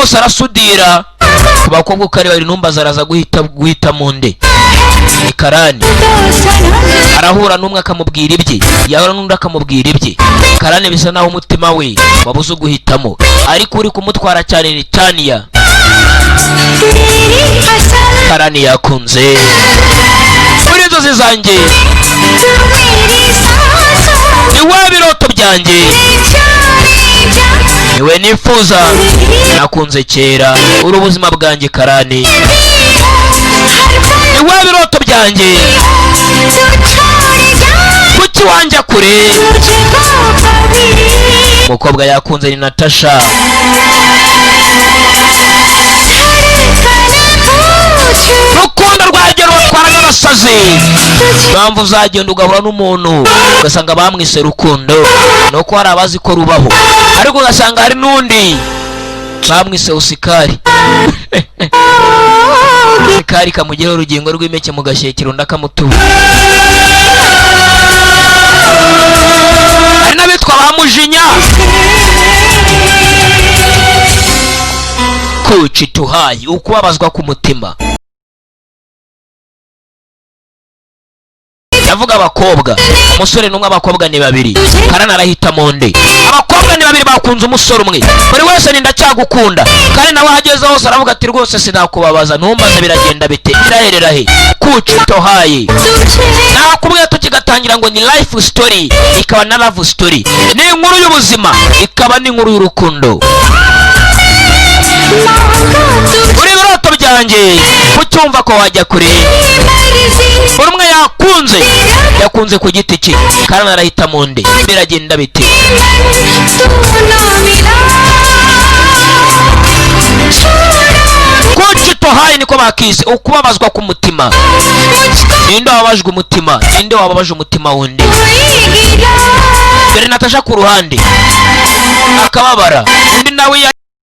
Hose arasudira ku bakobwa uko ari babiri. Ntumbaze, araza guhita guhitamo nde? Ni Karani. Arahura n'umwe akamubwira ibye, yahura n'undi akamubwira ibye. Karani bisa naho umutima we wabuze uguhitamo, ariko uri kumutwara cyane ni Taniya. Karani yakunze. Muri inzozi zanjye, ni we biroto byanjye, niwe nifuza, nakunze kera, uri ubuzima bwanjye. Karani, ni we biroto byanjye, kuki wanjya kure? Umukobwa yakunze ni Natasha. Rukundo rwagera rubatwara nk'abasazi. Impamvu uzagenda ugahura n'umuntu ugasanga bamwise Rukundo ni uko hari abazi ko rubaho, ariko ugasanga hari n'undi bamwise Usikari. Usikari kamugeraho urugingo rw'impeke mu gashyekero, undi akamutuba. Hari n'abitwa ba Mujinya. Kuci tuhaye ukubabazwa k'umutima. Ndavuga abakobwa, umusore n'umwe, abakobwa ni babiri. Karani arahitamo nde? Abakobwa ni babiri bakunze umusore umwe. Buri wese ni ndacyagukunda. Kandi nawe ahageze hose aravuga ati: "Rwose sinakubabaza, ntumbaze." Biragenda bite? Biraherera he? Kuci tohaye nakubwiye, tukigatangira ngo ni life story, ikaba na love story, ni inkuru y'ubuzima, ikaba n'inkuru y'urukundo. Uri ibiroto byanjye, kucyumva ko wajya kure? Buri umwe yakunze, yakunze ku giti cye. Kandi arahitamo nde? Biragenda bite? Kuki tohaye niko bakise ukubabazwa k'umutima. Ninde wababajwe umutima? Ninde wababaje umutima wundi? Dore Natasha ku ruhande akababara, undi nawe.